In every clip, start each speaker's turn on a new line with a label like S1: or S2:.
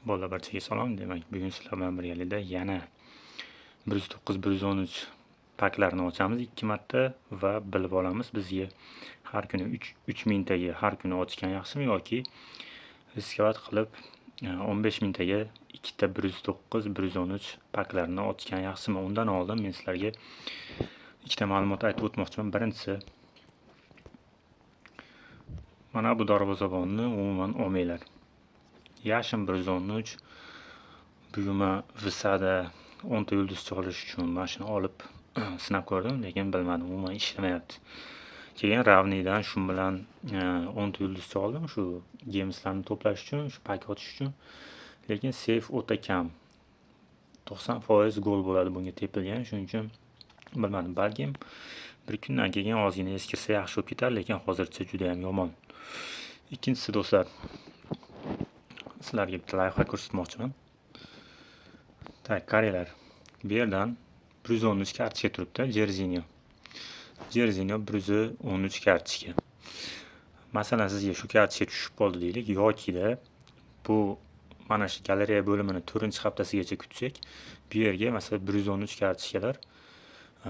S1: Bolalar barchaga salom. Demak, bugun sizlar bilan birgalikda yana 109 113 paklarni ochamiz 2 marta va bilib olamiz bizga har kuni 3 mingtaga har kuni ochgan yaxshimi yoki riskovat qilib 15 mingtaga ikkita 109 113 paklarni ochgan yaxshimi? Undan oldin men sizlarga ikkita ma'lumot aytib o'tmoqchiman. Birinchisi, mana bu darvozabonni umuman olmanglar. Yashin 113 bugun Visada 10 ta yulduzcha olish uchun mana shuni olib sinab ko'rdim, lekin bilmadim, umuman ishlamayapti. Keyin Ravnidan shu bilan 10 ta yulduzcha oldim, shu gemslarni to'plash uchun, shu pak otish uchun. Lekin seyf o'ta kam. 90% gol bo'ladi bunga tepilgan, shuning uchun bilmadim, balkim bir kundan keyin ozgina eskirsa yaxshi bo'lib ketar, lekin hozircha juda ham yomon. Ikkinchisi do'stlar, sizlarga bitta loyiha ko'rsatmoqchiman. Tak, qaranglar. Bu yerdan 113 kartochka turibdi, Jerzinho. Jerzinho 113 kartochka. Masalan, sizga shu kartochka tushib qoldi deylik, yokida bu mana shu galereya bo'limini 4-haftasigacha kutsak, bu yerga masalan 113 kartochkalar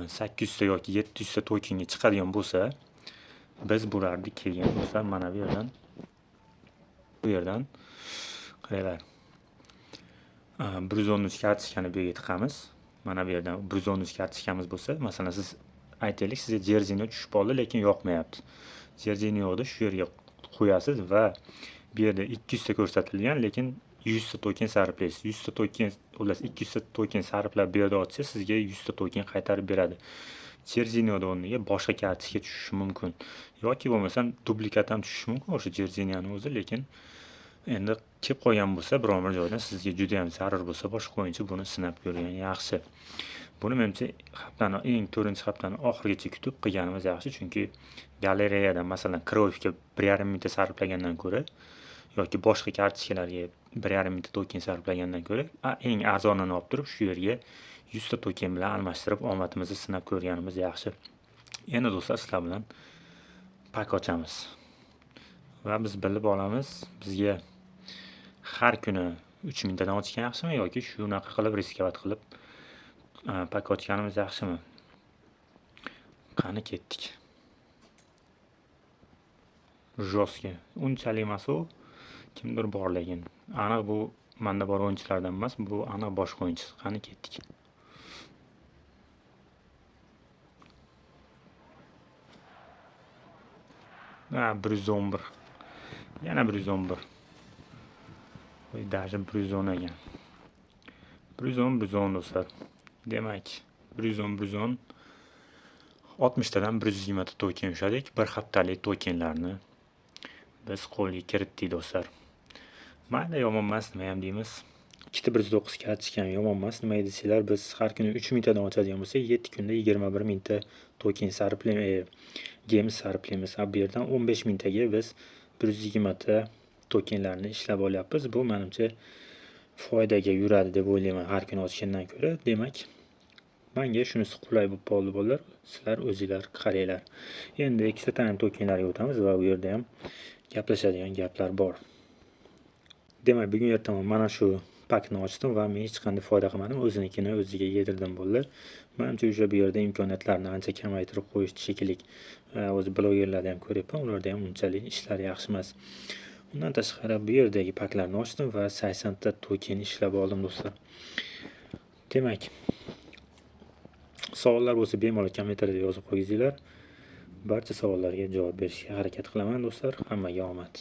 S1: 800 ta yoki 700 ta tokenga chiqadigan bo'lsa, biz bularni keyin do'stlar mana bu yerdan qaranglar. 113 kartochkani bu yerga tiqamiz. Mana bu yerdan 113 kartochkamiz bo'lsa, masalan siz aytaylik, sizga Jerzinho tushib qoldi, lekin yoqmayapti. Jerzinhoni shu yerga qo'yasiz va bu yerda 200 ta ko'rsatilgan, lekin 100 ta token sarflaysiz. 100 ta token, xullas 200 ta token sarflab bu yerda ochsa, sizga 100 ta token qaytarib beradi. Jerzinhoni o'rniga boshqa kartochka tushishi mumkin yoki bo'lmasam dublikat ham tushishi mumkin o'sha Jerzinhoni o'zi, lekin endi kelib qolgan bo'lsa, biror bir joydan sizga juda ham zarur bo'lsa, boshqa o'yinchi buni sinab ko'rgan yaxshi. Buni menimcha haftani eng 4-haftani oxirigacha kutib qilganimiz yaxshi, chunki galereyadan masalan Kroyfga 1,5 mingta sarflagandan ko'ra yoki boshqa kartochkalarga 1,5 mingta token sarflagandan ko'ra eng arzonini olib turib shu yerga 100 ta token bilan almashtirib omadimizni sinab ko'rganimiz yaxshi. Endi do'stlar sizlar bilan pak ochamiz va biz bilib olamiz bizga har kuni 3 mingtadan ochgan yaxshimi yoki shunaqa qilib riskovat qilib pak ochganimiz yaxshimi? Qani ketdik. Жестко. Unchalik emas u, kimdir bor lekin. Aniq bu menda bor o'yinchilardan emas, bu aniq boshqa o'yinchi. Qani ketdik. Ha, 111. Yana 111. Voy, даже 110 ekan. 110 110 do'stlar. Demak, 110 110 60 tadan 120 ta token ushladik. Bir haftalik tokenlarni biz qo'lga kiritdik do'stlar. Mayli, yomon emas, nima ham deymiz. Ikkita 109 kartochka ham yomon emas. Nima desanglar, biz har kuni 3 mingtadan ochadigan bo'lsak, 7 kunda 21 mingta token sarflaymiz, gems sarflaymiz. Bu yerdan 15 mingtaga biz 120 ta tokenlarni ishlab olyapmiz. Bu menimcha foydaga yuradi deb o'ylayman har kuni ochgandan ko'ra. Demak, menga shunisi qulay bo'lib qoldi bolalar. Sizlar o'zinglar qaranglar. Endi ikkita time tokenlarga o'tamiz va u yerda ham gaplashadigan gaplar bor. Demak, bugun ertaman mana shu pakni ochdim va men hech qanday foyda qilmadim. O'zinikini o'ziga yedirdim bolalar. Menimcha o'sha bu yerda imkoniyatlarni ancha kamaytirib qo'yishdi shekilli. O'zi blogerlarda ham ko'ryapman, ularda ham unchalik ishlar yaxshi emas. Undan tashqari bu yerdagi paklarni ochdim va 80 ta token ishlab oldim do'stlar. Demak, savollar bo'lsa bemalol kommentariyada yozib qo'yinglar. Barcha savollarga javob berishga harakat qilaman do'stlar. Hammaga omad.